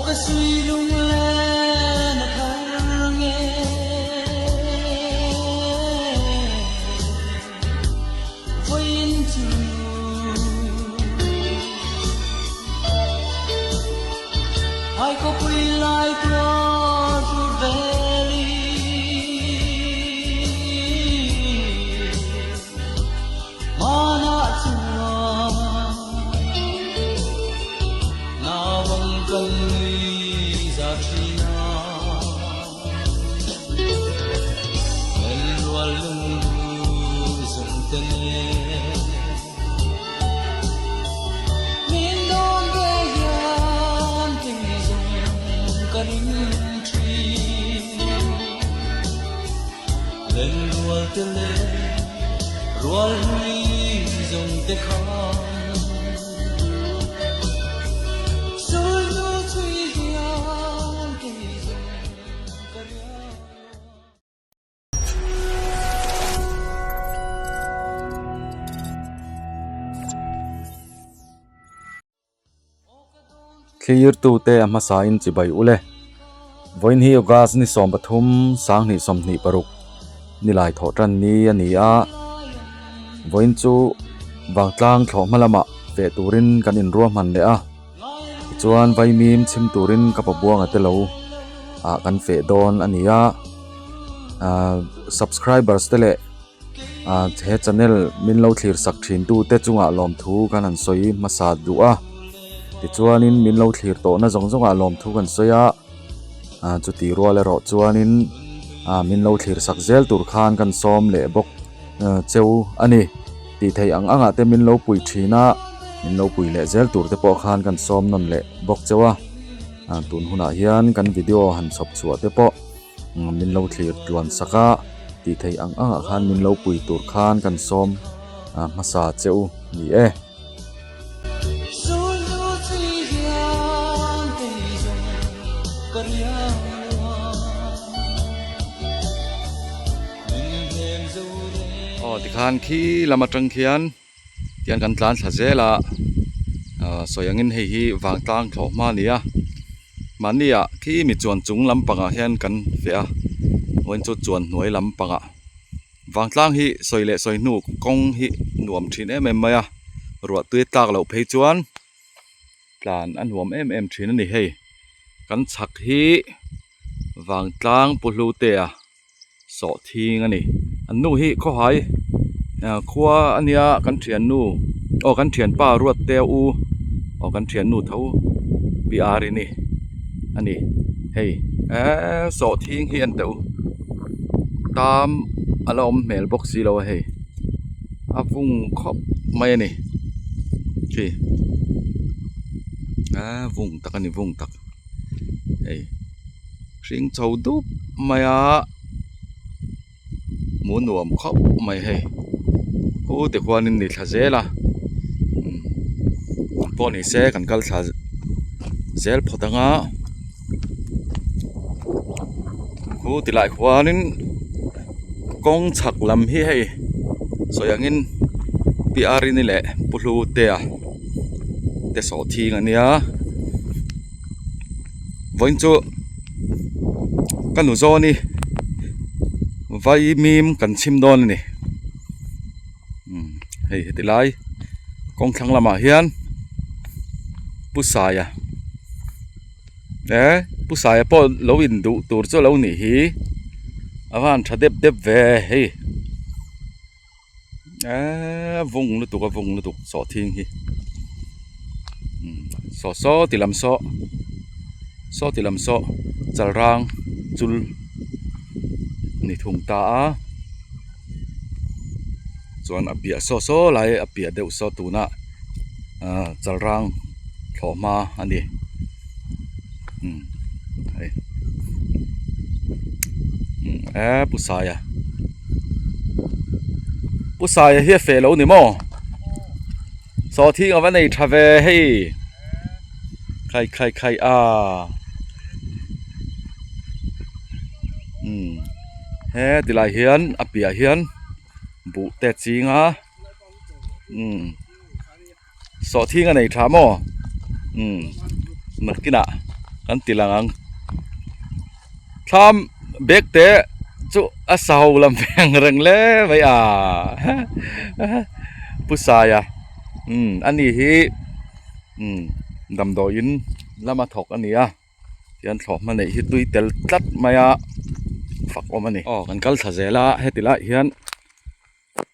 ka sui lunglen a thar nge vawiin chu. Hai khawpui lai tuar tur veli Hmanah chuan naupang kan nui za thin a, Lenrual lunglu zawng te nen. Min dawn ve hian kei zawng ka ring thin. Lenrual te leh rual hlui zawng te khan Sulhnu chhui hian kei zawng ka riak. Thlirtute a hmasain chibai ule. Vawiin hi August ni 13, 2026 nilai thawh tan ni a ni a. Vawiin chu vangtlang thlawh hma lamah feh turin kan inruahman leh a. Tichuan vaimim chhim turin ka pabuanga te lo ah kan feh dawn a ni a. Ahh subscribers te leh. Ah he channel min lo thlir sak thin tu te chungah lawmthu kan han sawi hmasa duh a tichuanin min lo thlir tawhna zawng zawngah lawmthu kan sawi a ah chuti rual erawh chuanin ah min lo thlir sak zel tur khan kan sawm leh bawk cheu a ni tih theih ang angah te min lo pui thin a min lo pui leh zel tur te pawh khan kan sawm nawn leh bawk cheu a ah tun hunah hian kan video han chhawp chhuah te pawh. Min lo thlir tluan sak a, tih theih ang angah khan min lo pui tur khan kan sawm hmasa che u ni e. Aw tikhan khi lam atang khian tiang kan tlan thla zel a sawi angin hei hi vangtlang thlawh hma a ni a mahni ah khi mi chuan chung lampangah hian kan feh a vawiin chu chuan hnuai lampangah vangtlang hi sawi leh sawi hnu kawng hi nuam thin em em mai a ruah tui tlak loh phei chuan tlan a nuam em em thin a ni hei kan chhak hi vangtlang pu hlutea. Sawh thing a ni. An nu hi khawhai khua a nia kan thiannu aw kan thianpa ruat te u aw kan thiannu tho pi ar i ni a ni hei eee sawh thing hi an teh u tam a la awm hmel bawk si lo a hei a vung khawp mai a ni khi a vung tak a ni vung tak hei. Hring chho dup mai a hmuh nuam khawp mai hei khu ti khuanin ni thla zel a pawh ni se kan kal thla zel phawt ang a khu ti lai khuanin kawng chhak lam hi hei sawi angin pi arini leh pu hlutea te sawhthing a nia. Vawiin chu ka nu zawn hi vaimim kan chhim dawn a ni hei heti lai kawng thlang lamah hian pu saia eh pu saia pawh lo in duh tur chu a lo nih hi a van tha dep dep ve hei eee vung lutuk a vung lutuk sawhthing hi saw saw ti lam saw saw ti lam saw chalrang chul ni thung ta a chuan a piah saw saw lai a piah deuh saw tuna ah chalrang thlawh hma a ni hei eee pu saia pu saia hi a feh lo ni maw sawhthing a va nei tha ve hei khai khai khai a umm he tilai hian a piah hian buh te a ching a umm. Sawhthing a nei tha maw? Umm nakinah. Kan ti lang ang. Thlam bag te chu a sa ho lam ve ang reng hle mai a Pu Saia umm ani hi umm damdawiin lama thawk a ni a tihian thlawhhma neih hi tui tel tlat mai a fak awm a ni. Aw kan kal thla zel a heti lai hian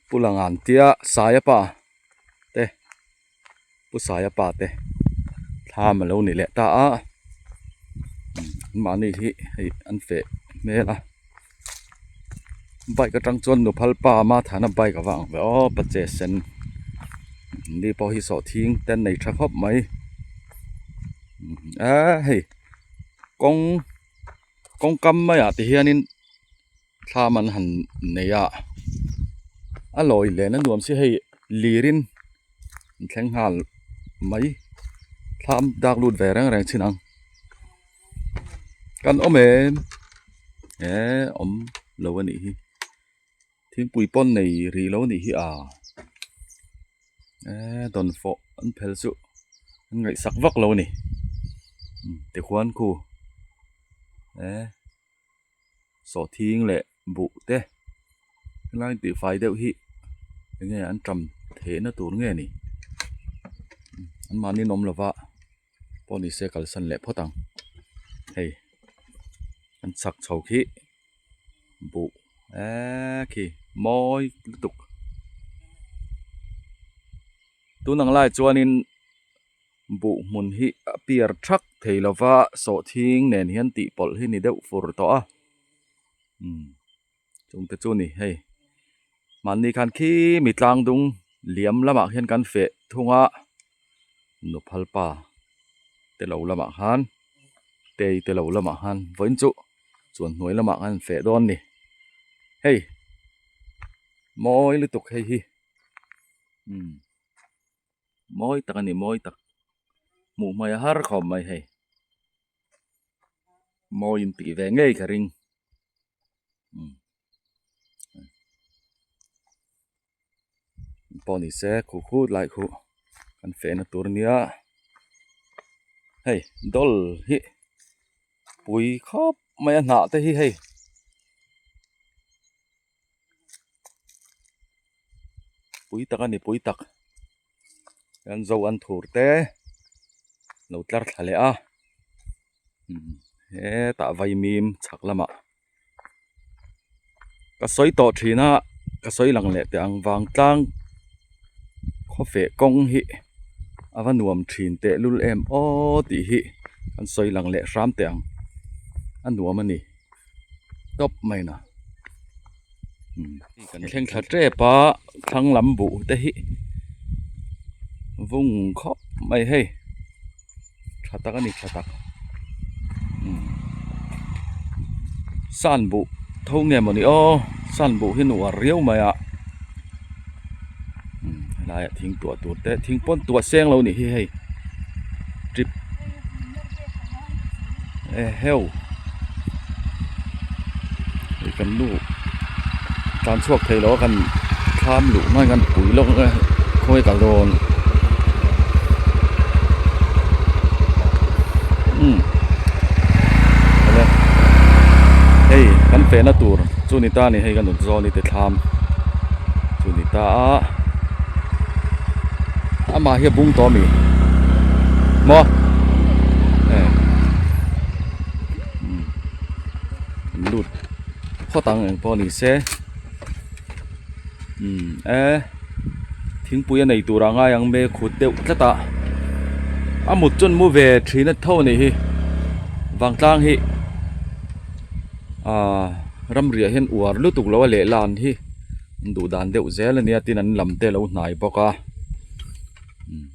Pu Langan tia Saia pa te. Pu Saia pa te thlam a lo ni leh ta a mahni hi hei an feh hmel a bike atang chuan nu phal pa ama thana bike a va ang ve aw pache sen ni pawh hi sawhthing te an nei tha khawp mai eee hei kawng kawngkam maiah ti hianin thlam an han nei a a lawi len a nuam si hei lirin an thleng nghal mai thlam dak lut ve reng reng chin ang kan awm em eh awm lo a nih hi thingpui pawn nei rih lo a nih hi a eh dawnfawh an phel chu an ngaihsak vak lo a ni tikhuan khu eh. Sawhthing leh buh te helai tihfai deuh hi enge an tam theihna tur nge ni an mahni an awm lova pawh ni se kalsan leh phawt ang hei an chak chho khi buh eee khi mawi lutuk tun ang lai chuanin. Buh hmun hi a piar thak thei lo va, sawhthing nen hian tih pawlh hi ni deuh fur tawh a, umm chungte chu ni hei mahni khan khi mi tlang dung liam lamah hian kan feh thung a, nuphal pa te lo lamah khan tei te lo lamah khan vawiin chu chuan hnuai lamah khan an feh dawn a ni hei mawi lutuk hei hi umm. Mawi tak a ni mawi tak hmuh hmai a har khawp mai hei mawi in tih ve ngei ka ring umm pawh ni se khuh khut lai khuh kan fehna tur a nia hei dawl hi pui khawp mai a hnah te hi hei. Pui tak a ni pui tak an zo an thur te lo tlar thla leh a hetah vaimim chhak lamah ka sawi tawh thin a ka sawi lang leh teh ang vangtlang khawfeh kawng hi a va nuam thin teh lul em aw tih hi kan sawi lang leh hram teh ang a nuam a ni. tawp mai na kan thleng thla tep a thlang lam buh te hi vung khawp mai hei tha tak a ni tha tak san buh tho nge mawni aw san buh hi nuar riau mai a helaiah thing tuah tur te thing pawn tuah seng lo a nih hi hei trip eheu hei kan nu tlan chhuak thei lo a kan thlam luh hma hian kan pui lawk ang e khawi kal dawn umm awle hei kan fehna tur chu ni ta a ni hei kan rawn zawn i ti thlam chu ni ta a amah hi a bung tawh ami maw e umm an lut phawt ang eng pawh ni se umm e thingpui a nei tur a ngai ang mek khut deuh tlat a a mut chu an mu ve thin a tho a nih hi vangtlang hi ahh ramriah hian uar lutuk lo a lehlan hi an duh dan deuh zel a nia tin an lam te a lo hnai bawk a umm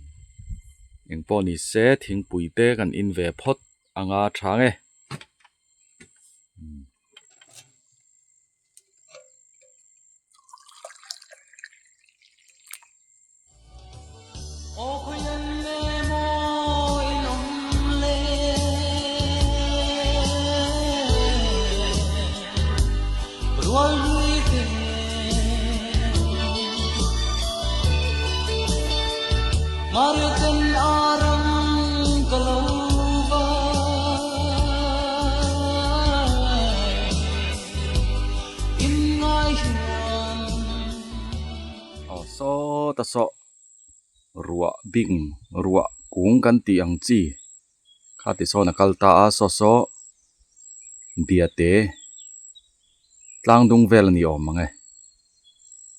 engpawh ni se thingpui te kan in ve phawt anga tha nge. Sawta saw ruah bing ruah kung kan tih ang chi kha ti sawn a kal ta a saw saw biate tlang dung vel a ni awm ang e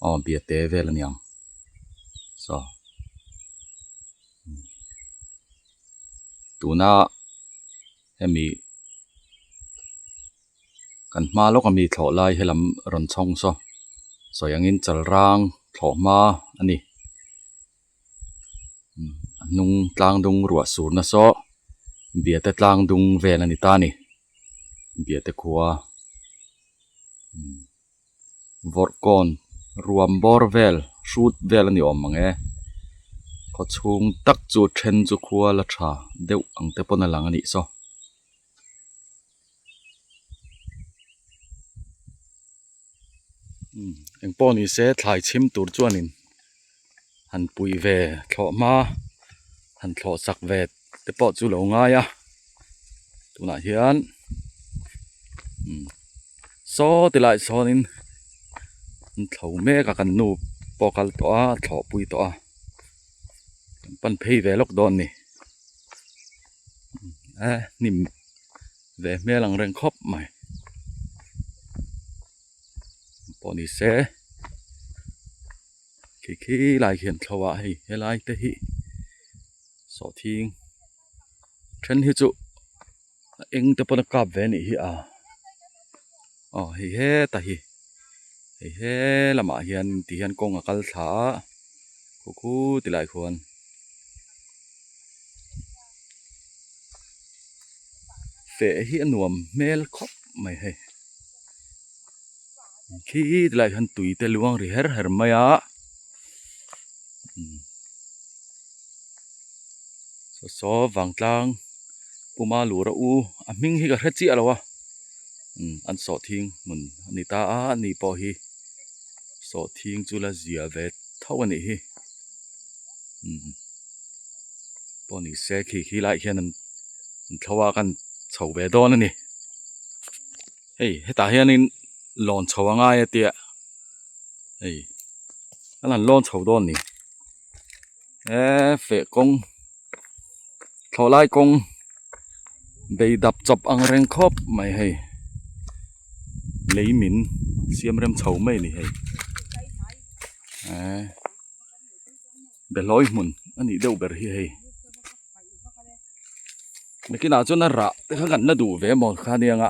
aw biate vel a ni ang saw tuna hemi kan hma lawk ami thlawh lai helam rawn chhawng saw sawi angin chalrang thlawh hma a ni a hnung tlang dung ruah sur na saw biate tlang dung vel a ni ta a ni biate khua vawrh kawn ruam bawr vel hrut vel a ni awm ang e khaw chhung tak chu then chu khua la tha deuh ang te pawn a lang a nih saw. Eng pawh ni se thlai chhim tur chuanin han puih ve thlawh hma han thlawh sak ve te pawh chu lo ngai a tunah hian saw ti lai sawnin an thlo mek a kan nu pawh a kal tawh a thlawh pui tawh a kan pan phei ve lawk dawn a ni eh hnim ve hmel ang reng khawp mai pawh ni se khi khi lai khian thlo ah hei helai te hi sawhthing then hi chu a eng te pawn a kap ve anih hi a aw hei heta hi hei he lamah hian ti hian kawng a kal thla a khu khu ti lai khuan. Feh hi a nuam hmel khawp mai hei khi tilai hian tui te luang ri her her mai a saw saw vangtlang puma lura u a hming hi ka hre chiah lo a an sawhthing hmun a ni ta a ani pawh hi sawhthing chu la zia ve tho a nih hi. Pawh ni se khi khi lai hian an thlo a kan chho ve dawn a ni hei hetah hianin lawn chho a ngai a tia hei an han lawn chho dawn a ni eee feh kawng thlawh lai kawng bei dap chawp ang reng khawp mai hei lei min siam rem chho mai a ni hei eee. Behlawi hmun a nih deuh ber hi hei nakinah chuan a rah te kha kan la duh ve maw kha nia nga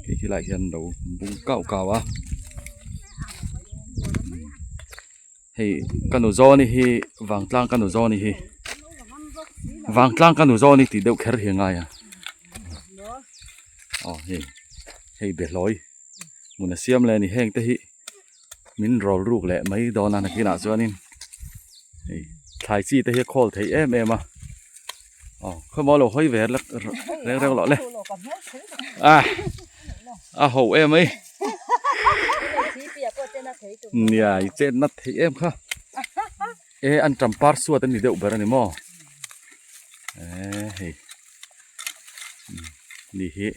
khi khi lai hian lo bung kau kau a hei ka nu zawni hi vangtlang ka nu zawni hi vangtlang ka nu zawni tih deuh kher hi a ngai a aw hei hei behlawi hmun a siam leh a ni heng te hi min rawl ruk leh mai dawn a nakinah chuanin hei thlai chi te hi a khawl theih em em a aw khawmaw lo hawi ve reng reng loh le a a ho em mai nia i chet nat theih em kha e an tampar suat a ni deuh ber a ni maw e hei. Ni hi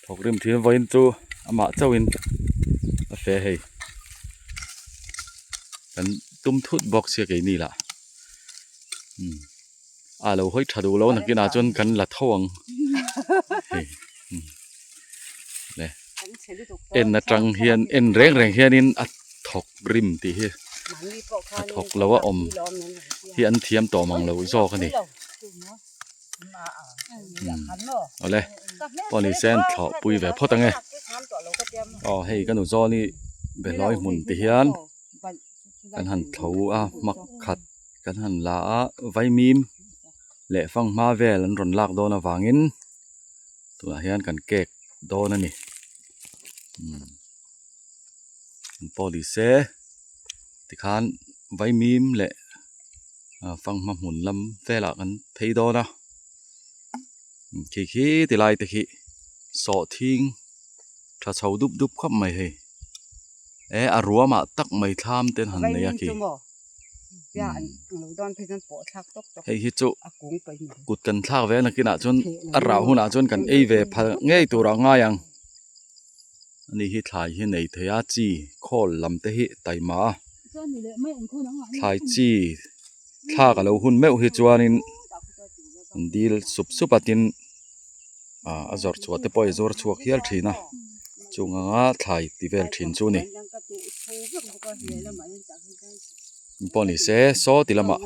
thawk rim thin vawiin chu amah chauhin a fe hei kan tum thut bawk sia keini lah umm a lo hawi tha duh lo nakinah chuan kan la tho ang hei umm le en atang hian en reng reng hianin a thawk rim tih hi a thawk lo a awm hi an thiam tawh mang lo zawk a ni. Awle pawh ni se an thlawh pui ve phawt ang e aw hei ka nu zawn hi behlawi hmun ti hian kan han tho a hmak khat kan han la a vaimim leh fanghma vel an rawn lak dawn avangin tunah hian kan cake dawn a ni an pawh ni se tikhan vaimim leh fanghma hmun lam velah kan phei dawn a khi khi ti lai te khi sawhthing tha chho dup dup khawp mai hei e a ruamah tak mai thlam te an han nei a khi hei hi chu kut kan thlak ve a nakinah chuan a rah hunah chuan kan ei ve phal ngei turah a ngai ang. Ani hi thlai hi nei thei a chi khawl lam te hi taima a thlai chi thlak a lo hun meuh hi chuanin an dil sup sup a tin ah a zawrh chhuah te pawh a zawr chhuak hial thin a chung anga thlai ti vel thin chu a ni pawh ni se saw ti lamah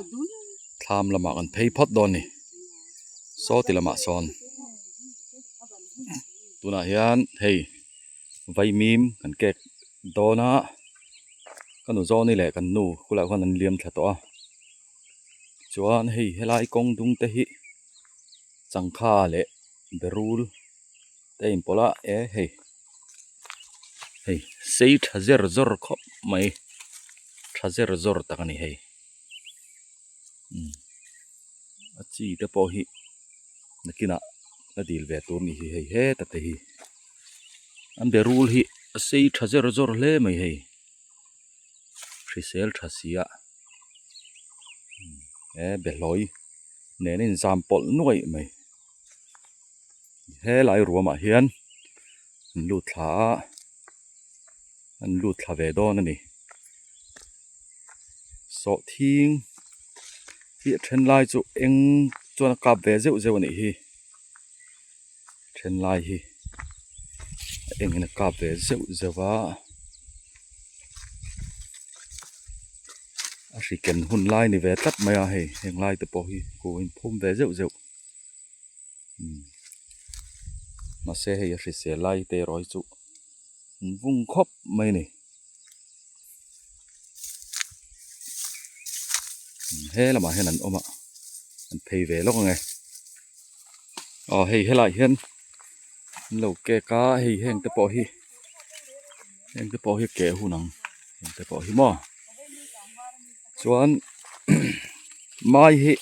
thlam lamah kan phei phawt dawn a ni saw ti lamah sawn. Tunah hian hei vaimim kan kek dawn a ka nu zawni leh kan nu khulai khuan an liam thla tawh a chuan hei helai kawng dung te hi changkha leh berul te a inpawlh a e hei hei sei tha zer zawr khawp mai tha zer zawr tak a ni hei umm. A chi te pawh hi nakinah la dil ve tur a ni hi hei heta te hi an berul hi a sei tha zer zawr hle mai hei hrisel tha si a he behlawi nen a inzam pawlh nuaih mai helai ruamah hian an lut thla a an lut thla ve dawn a ni. Sawhthing hi a then lai chu eng chuan a kap ve zeuh zeuh a nih hi then lai hi a eng in a kap ve zeuh zeuh a a hri ken hun lai ni ve tlat mai a hei heng lai te pawh hi khu a inphum ve zeuh zeuh mahse hei a hrisel lai te erawh hi chu an vung khawp mai a ni. He lamah hian an awm a an phei ve lawk ang e aw hei helaiah hian an lo kek a hei heng te pawh hi heng te pawh hi keh hun ang heng te pawh hi maw chuan mai hi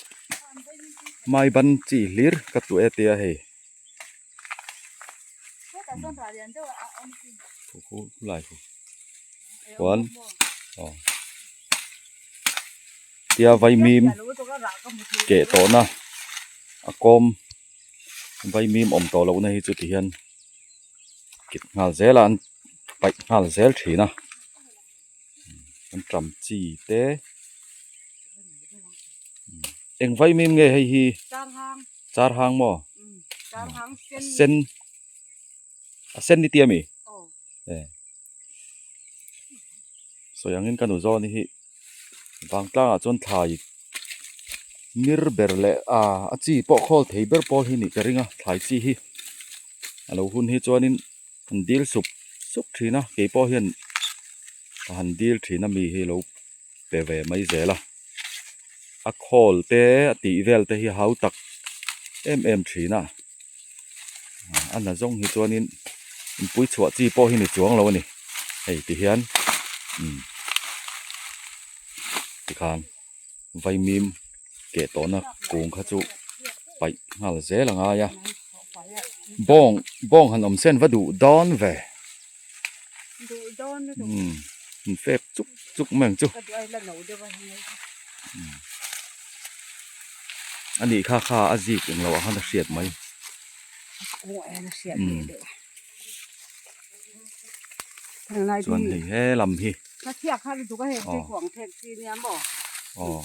mai ban chi hlir ka tuah e tia hei. Chuan aw tia vaimim keh tawhna a kawm vaimim awm tawh lohna hi chu ti hian kit nghal zel a an paih nghal zel thin a an tam chi te eng vaimim nge hei hi char hang maw a sen a sen ni tia mi e sawi angin ka nu zawn hi vangtlangah chuan thlai mir ber leh ah a chi pawh khawl thei ber pawl hi nih ka ring a thlai chi hi a lo hun hi chuanin an dil sup sup thin a keipawh hian ka han dil thin a mi hi lo pe ve mai zel a a khawl te a tih vel te hi hau tak em em thin a a na zawng hi chuanin inpui chhuah chi pawh hi ni chuang lo a ni hei ti hian umm tikhan vaimim keh tawhna kung kha chu paih nghal zel a ngai a bawng bawng han awm sen va duh dawn ve umm in fek chuk chuk mai ang chu a nih kha kha a zik englo ah khan a hriat mai umm chuan hei he lam hi aw aw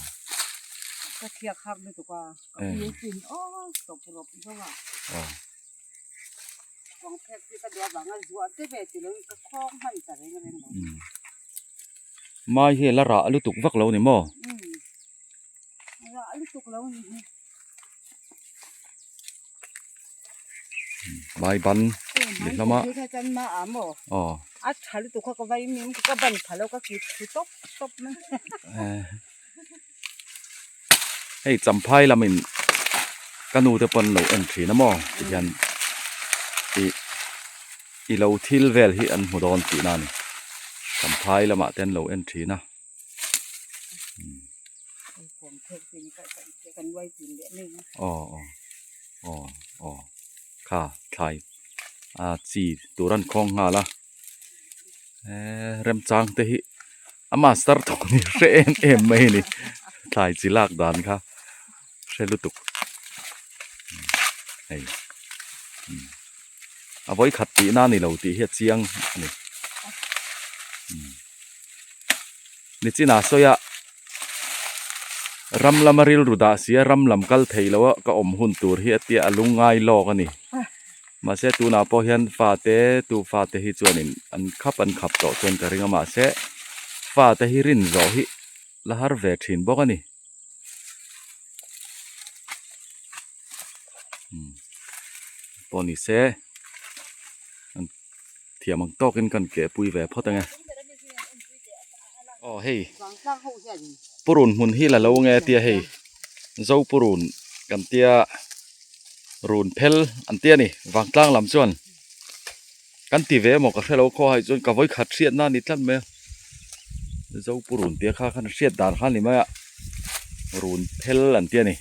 Mai hi a la rah lutuk vak lo ni maw? Mai ban ni hlawm a. Aw. Hei champhai lamin ka nu te pawn lo en thin a maw ti hian ih i lo thil vel hi an hmu dawn tih na a ni champhai lamah te an lo en thin a. Aw aw aw aw kha thlai a chi tur an khawng nghal a eee remchang te hi a master thawk ni hre em em mai a ni thlai chi lak dan kha hre lutuk hei. A vawi khat tihna a ni lo tih hi a chiang a ni. Nichinah sawi a ram lama rilru dah si a ram lam kal thei lo a ka awm hun tur hi a tia a lungngai lawk a ni. Mahse tunah pawh hian fate tu fate hi chuanin an khap an khap tawh chuan ka ring a mahse fate hi rin zawh hi la har ve thin bawk a ni. Pawh ni se an thiam ang tawkin kan keh pui ve phawt ange. Aw hei purun hmun hi la lo nge tia hei zo purun kan tia run phel an tia ni vangtlang lam chuan kan ti ve emaw ka hrelo khaw hai chuan ka vawi khat hriat na a ni tlat mai a zo purun tia kha khan hriat dan kha a ni mai a run phel an tia ni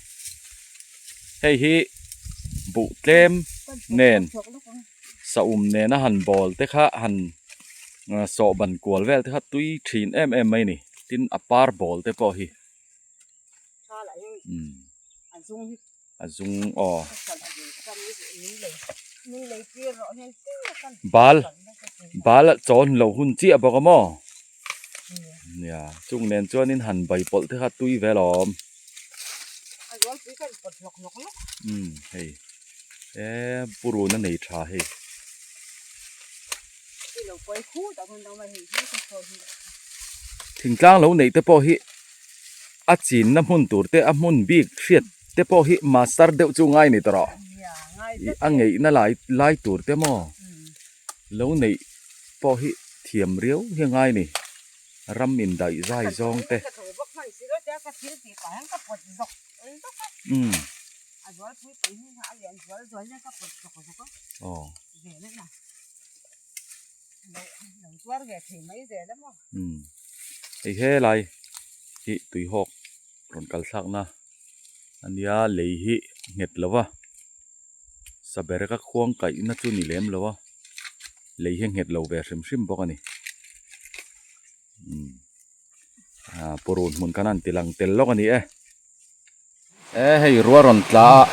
hei hi buh tlem nen. Saum nena han bawl te kha han sawh ban kual vel te kha tui thin em em mai a ni tin a par bawl te pawh hi a zung aw bal bal a chawn lo hun chiah bawk a maw nia chung nen chuanin han bai pawlh te kha tui vel a awm umm hei. E purun a nei tha hei. Thingtlang lo neih te pawh hi a chinna hmun tur te a hmun bik hriat te pawh hi master deuh chu ngai ni tawh rawh. A ngeihna lai lai tur te maw lo neih pawh hi thiam riau hi a ngai ni. Ram indaih zai zawng te. Umm. A zual pui pui hi a lian zual zual nia ka pawt zawk zawk a. Aw. Zel a na. Lo lo tuar ve thei mai zel a maw. Umm. Hei helai hi tuihawk rawn kal thlak na a nia lei hi nghet lo va sabereka khuang kaih na chu ni lem lo a lei hi a nghet lo ve hrim hrim bawk a ni. Umm. Ah purun hmun khan a han ti lang tel lawk a ni e. E hei rua rawn tla a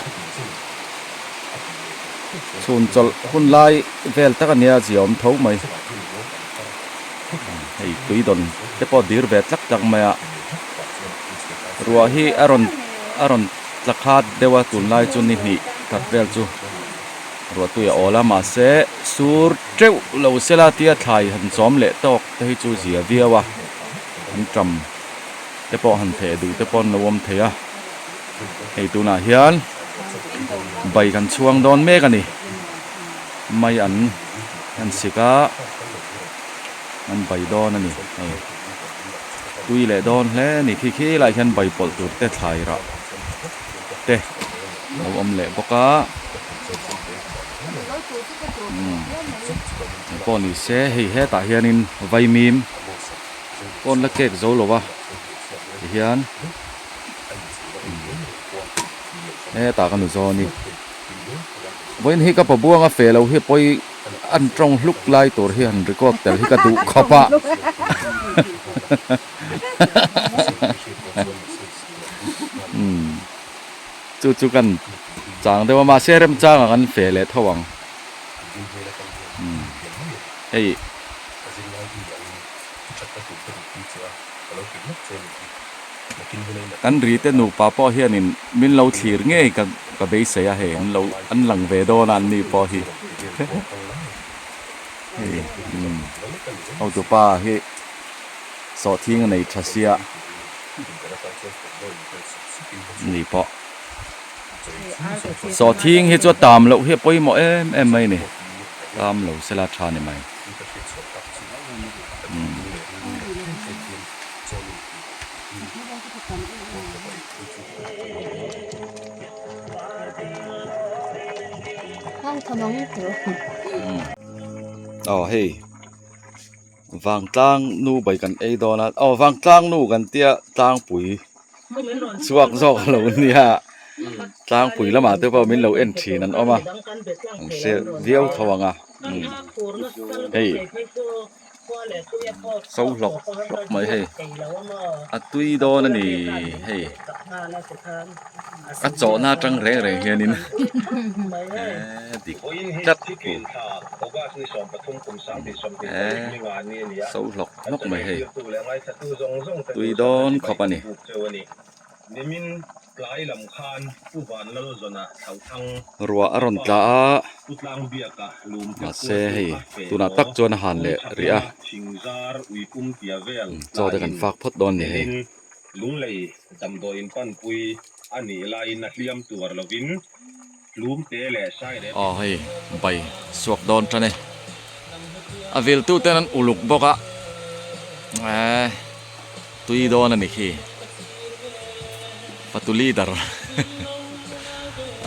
chhun chawlh hun lai vel tak a nia zia awm tho mai hei tui dawn te pawh dir ve tlak tlak mai a ruah hi a rawn a rawn tla khat deuh a tunlai chu ni hnih khat vel chu ruah tui a awl a mahse sur teuh lo sela tia thlai han chawm leh tawk te hi chu zia viau a an tam. te pawh han theh duh te pawh an lo awm thei a hei tunah hian bai kan chhuang dawn mek a ni mai an an sik a an bai dawn a ni hei tui leh dawn hle a ni khi khi lai hian bai pawlh tur te thlai rah te lo awm leh bawk a umm engpawh ni se hei hetah hianin vaimim. Pawn la cake zo lo a tihian hetah ka nu zawn hi vawiin hi ka pa buanga fe lo hi pawi an tawng hluk lai tur hi han record tel hi ka duh khawp a umm chu chu kan chang deuh a mahse remchangah kan fe leh tho ang umm hei. Ka zirlai hi ang i thatna tur ka duhpui che a, ka lo hrilh lawk che a nih hi. Nakin hun a inat Kan ri te nupa pawh hianin min lo thlir ngei ka ka beisei a hei an lo an lang ve dawn a an ni pawh hi hei umm hotupa hi sawhthing a nei tha sia ni pawh sawhthing hi chu a tam loh hi a pawimawh em em mai a ni tam lo sela tha ni mai. Aw hei vangtlang nu bai kan ei dawn a aw vangtlang nu kan tia tlangpui chhuak zawk a lo nia tlangpui lamah te pawh min lo en thin an awm a an hre viau tho ang a. Hei So hlawk hlawk mai hei a tui dawn a ni hei a chawhna atang reng reng hianin eee dik tlat eee so hlawk hlawk mai hei tui dawn khawp a ni. Ruah a rawn tla a, mahse hei tunah tak chuan a han leh rih a, chaw te kan fak phawt dawn a ni hei. Aw hei bai suak dawn tan e, a vil tu ten an uluk bawk a, eeh tui dawn a ni khi fatu leader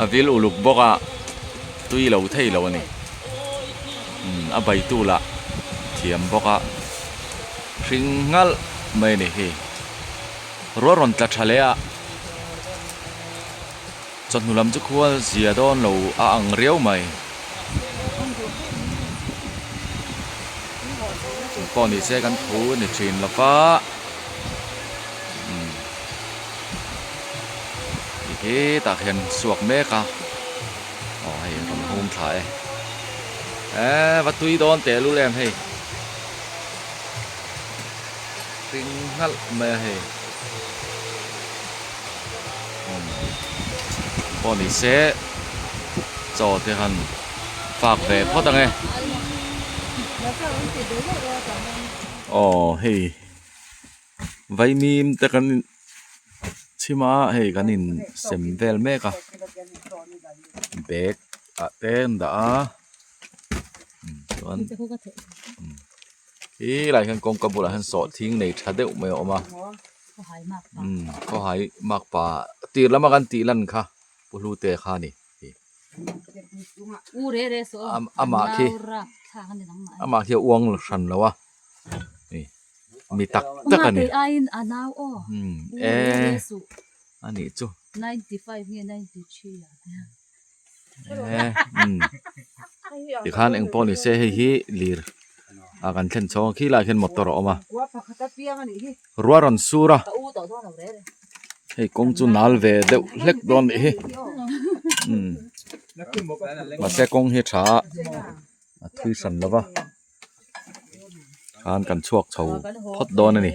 a vil uluk bawk a tui lo thei lo a ni umm a bai tu lah thiam bawk a hring nghalh mai a ni khi ruah rawn tla tha leh a. Chawhnu lam chu khual zia dawn lo a ang riau mai. Pawh ni se kan thu a ni thin lo va. Umm ti hetah khian suak mek a. Aw hei rawn hum thla e. Eee va tui dawn teh lul em hei. Hring nghalh mai a hei. Pawh ni se chaw te han fak ve phawt ang e. Aw hei vaimim te kan chhim a hei kan in sem vel mek a bag ah te an dah a chuan He lai hian kawngka bulah hian sawhthing nei tha deuh mai a awm a umm khawhai makpa tir lama kan tih lan kha pu hlute kha a ni amah khi amah khi a uang hran lo a mi tak tak a ni umm e a nih chu. Tikhan eng pawh ni se hei hi lir a kan thlen chhawng a khilaiah khian motor a awm a ruah a rawn sur a hei kawng chu nal ve deuh hlek dawn a nih hi umm mahse kawng hi a tha a a thui hran lo va khan kan chhuak chho phawt dawn a ni.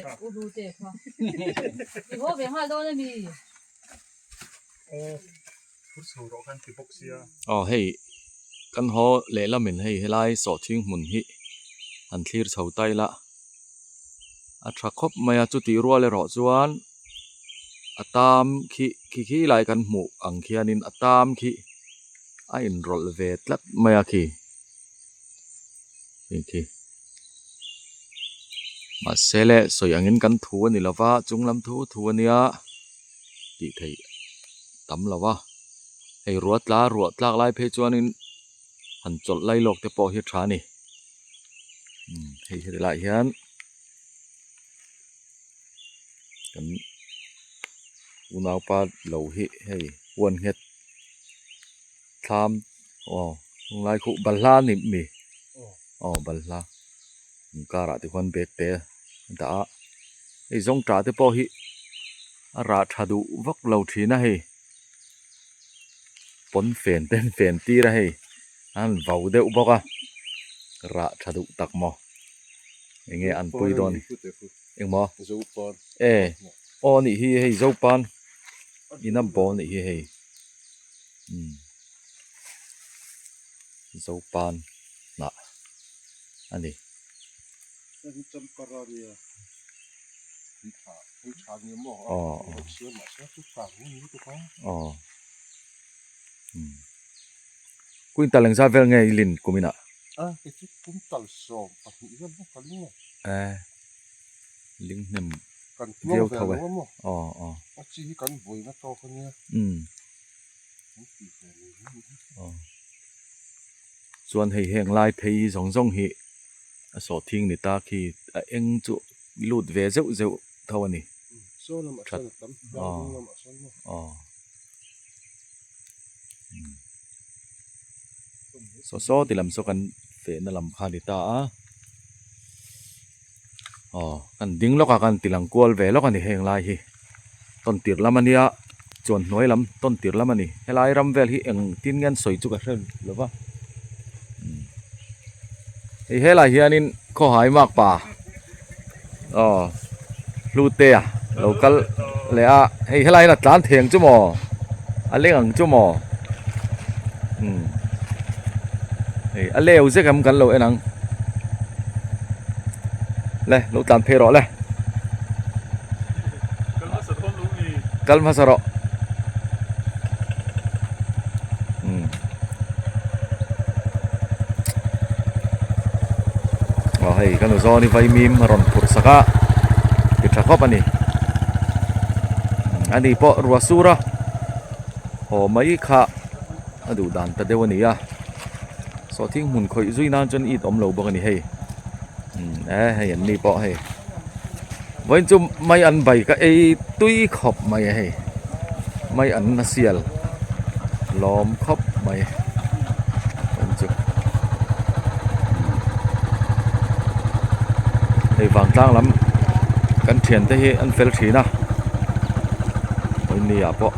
Aw hei kan haw lehlamin hei helai sawhthing hmun hi an thlir chho ta ila a tha khawp mai a chutih rual erawh chuan a tam khi khi khi lai kan hmuh ang khianin a tam khi a inrawlh ve tlat mai a khi hei khi mahse le sawi angin kan thu a ni lova chung lam thu thu a nia. tih theih tam lo a hei ruah tla ruah tlak lai phei chuanin han chawlh lai lawk te pawh hi a tha a ni umm hei heti lai hian kan unaupa lo hi hei huan nghet thlam aw tunlai khuh balhla a ni mi aw balhla inkar ah te khuan bag te a dah a hei zawngtah te pawh hi a rah tha duh vak lo thin a hei pawn fen te an fen tir a hei a han vau deuh bawk a rah tha duh tak maw eng nge an pui dawn engmaw e aw a nih hi hei zopan in a bawl a nih hi hei umm zopan hnah a ni. Aw umm quintal engzat vel nge i lin kum inah eh ling hnem viau tho e aw aw umm aw chuan hei heng lai phei zawng zawng hi. A sawhthing ni ta khi a eng chu lut ve zeuh zeuh tho a ni. That aw aw saw saw ti lam saw kan fehna lam kha a ni ta a. Aw kan ding lawk a kan ti lang kual ve lawk a ni heng lai hi tawn tir lam a nia chuan hnuai lam tawn tir lam a ni helai ram vel hi eng tin nge an sawi chu ka hre lo va hei helai hianin khawhai mak pa aw hlute a lo kal leh a hei helai hian a tlan thei ang chu maw a leng ang chu maw umm hei a leu zek ang kan lo en ang le lo tlan phei rawh le kal hmasa rawh umm aw hei ka nu zawn hi vaimim a rawn phurh sak a ti tha khawp a ni ani pawh ruah sur a haw mai kha a duh dan ta deuh a ni a sawhthing hmun khawih zui nan chuan it awm lo bawk a ni hei umm e hei an ni pawh hei vawiin chu mai an bai ka ei tui khawp mai a hei mai an a sial lawm khawp mai vawiin chu hei vangtlang lam kan thian te hi an fel thin a vawiin ni ah pawh.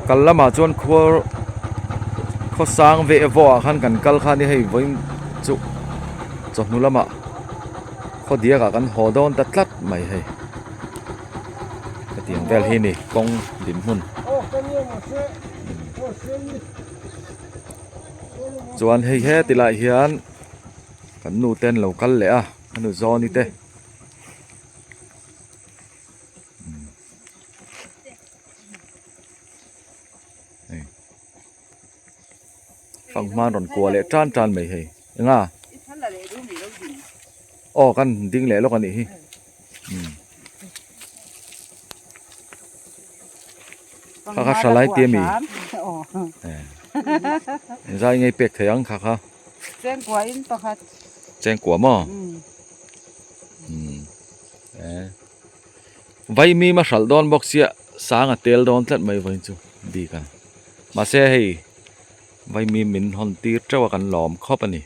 Kal lamah chuan khuar khawsang veh vawh ah khan kan kal kha a ni hei vawiin chu chawhnu lamah khaw diak ah kan haw dawn ta tlat mai hei hetiang vel hi a ni kawng dinhmun chuan hei heti lai hian kan nu te an lo kal leh a a nu zawni te. Fanghma rawn kuah leh tan tan mai hei enga aw kan ding leh lawk a nih hi kha kha hra lai te ami engzai nge pek thei ang kha kha chengkua in pakhat chengkua maw Vaimim a hralh dawn bawk sia sang a tel dawn tlat mai vawiin chu bik a mahse hei vaimim min hawn tir teuh a kan lawm khawp a ni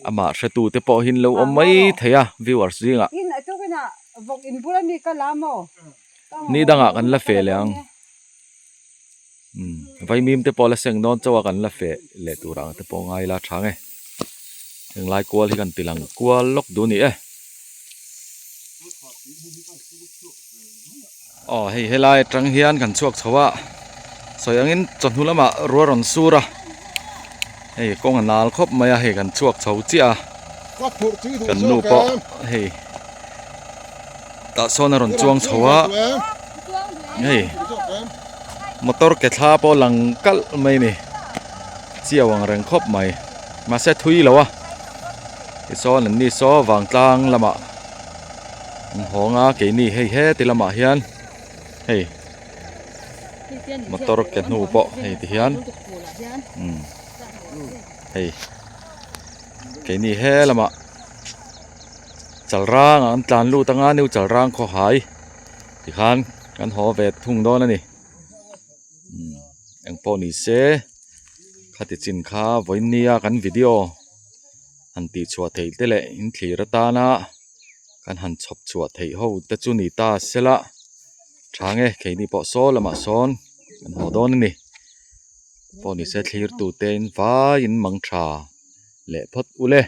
amah hretu te pawh hi an lo awm mai thei a viewers zingah ni dangah kan la feh leh ang vaimim te pawh la seng dawn chauh a kan la feh leh tur ang te pawh ngai ila tha nge henglai kual hi kan ti lang kual lawk duh a ni e aw hei helai atang hian kan chhuak chho a sawi angin chawhnu lamah ruah rawn sur a hei kawng a nal khawp mai a hei kan chhuak chho chiah a kan nu pawh hei tah sawn a rawn chuang chho a hei motor ke thla pawh lang kalh mai a ni chiau ang reng khawp mai mahse thui lo a tichuan an ni saw vangtlang lamah an hawng a keini hei heti lamah hian hei motor ke hnu pawh hei ti hian umm hei keini he lamah chalrang ah an tlan lut anga new chalrang khawhai tikhan kan haw ve thung dawn a ni umm engpawh ni se khati chin kha vawiin nia kan video han tih chhuah theih te leh in thlir atana kan han chhawp chhuah theih ho te chu ni ta sela tha nge keini pawh saw lamah sawn kan haw dawn a ni pawh ni se thlir tu te in vaiin mang tha leh phawt ule.